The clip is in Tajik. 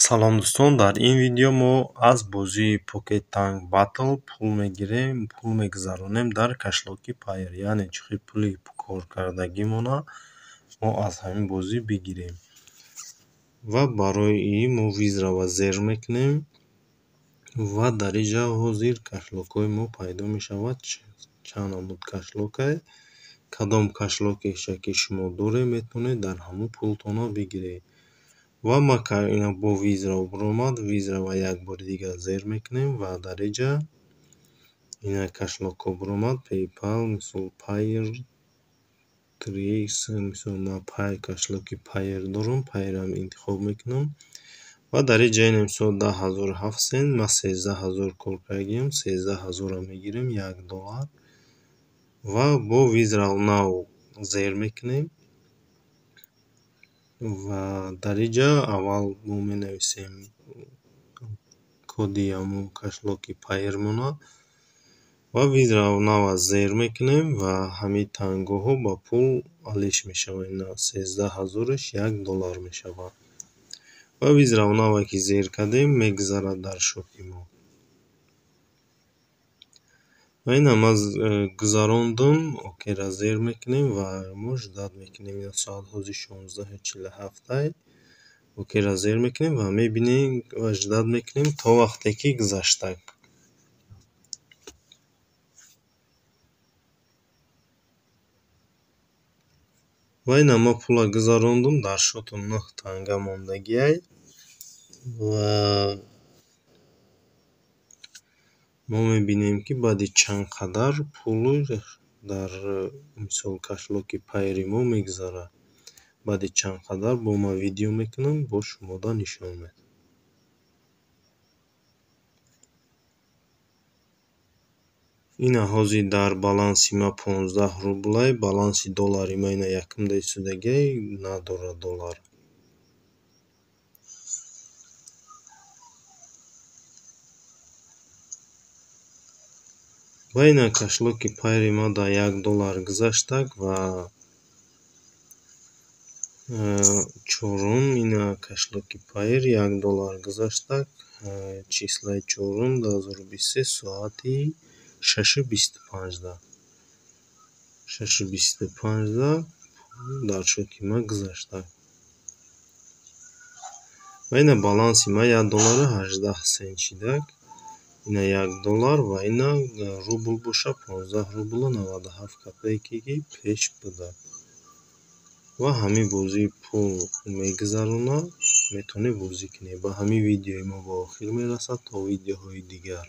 Салом дӯстон, дар ин видео мо аз бозии Pocket Tank Battle пул мегирем, пул мегузаронем дар кошелёки Payeer, яъне чӣ хел пули коркардагимона мо аз ҳамин бозӣ бигирем. Ва барои ин мо визаро зер мекунем ва дар ин ҷо ҳозир кошелёкҳои мо пайдо мешавад. Чанд намуд кошелёкай, кадом кошелёке ки шумо доред, метавонед дар ҳамон пултонро бигиред. Ва ма ина бо визаро биромад, визаро як бори дигар зер мекунем ва дар ин ҷо ина кошелёкҳо биромад, PayPal, мисол Payeer, 3x, мисол ман кошелёки Payeer дорам, Payeer-ам интихоб мекунам. Ва дар ин ҷо ина мисол 10 007 сент, ман 13 000 кор кардагиам, 13 000-ро мегирем, 1 доллар. Ва бо визаро нав зер мекунем ва дар ин ҷо аввал мо менависем коди ҳамон кошелёки Payeer-мона ва визаро нава зер мекунем ва ҳамин тангоҳо ба пул алиш мешавад. Ина 13 000-аш 1 доллар мешавад. Ва визаро нава ки зер кардем, мегузарад дар счёти мо. Ва ина ман гузарондум, окейро зер мекунем ва мо ждать мекунем. Ина соат ҳозир 16:47-ай. Окейро зер мекунем ва мебинем ва ждать мекунем то вақте ки гузашта. Ва ина ман пулро гузарондум, дар счётам 9 танга мондагиай ва мо мебинем, ки баъди чанд қадар пул дар мисол кошелёки Payeer-и мо мегузарад. Баъди чанд қадар бо ман видео мекунам, бо шумода нишон медиҳам. Ина ҳозир дар баланси ман 15 рублай, баланси доллари ман ина якумда истодагиай, надорад доллар. Ва ина кошелёки Payeer-и ман дар 1 доллар гузаштак ва чорум ина кошелёки Payeer 1 доллар гузаштак, числаи чорум 2023 соати 6:25-да. 6:25-да дар счёти ман гузаштак. Ва ина баланси ман 1 доллару 18 сент шидак. Ина 1 доллар ва ина рубл боша 15 рублу 97 копейке ки пеш буда. Ва ҳамин бозӣ пул мегузаронад, метавонед бозӣ кунед. Ба ҳамин видеои мо ба охир мерасад, то видеоҳои дигар.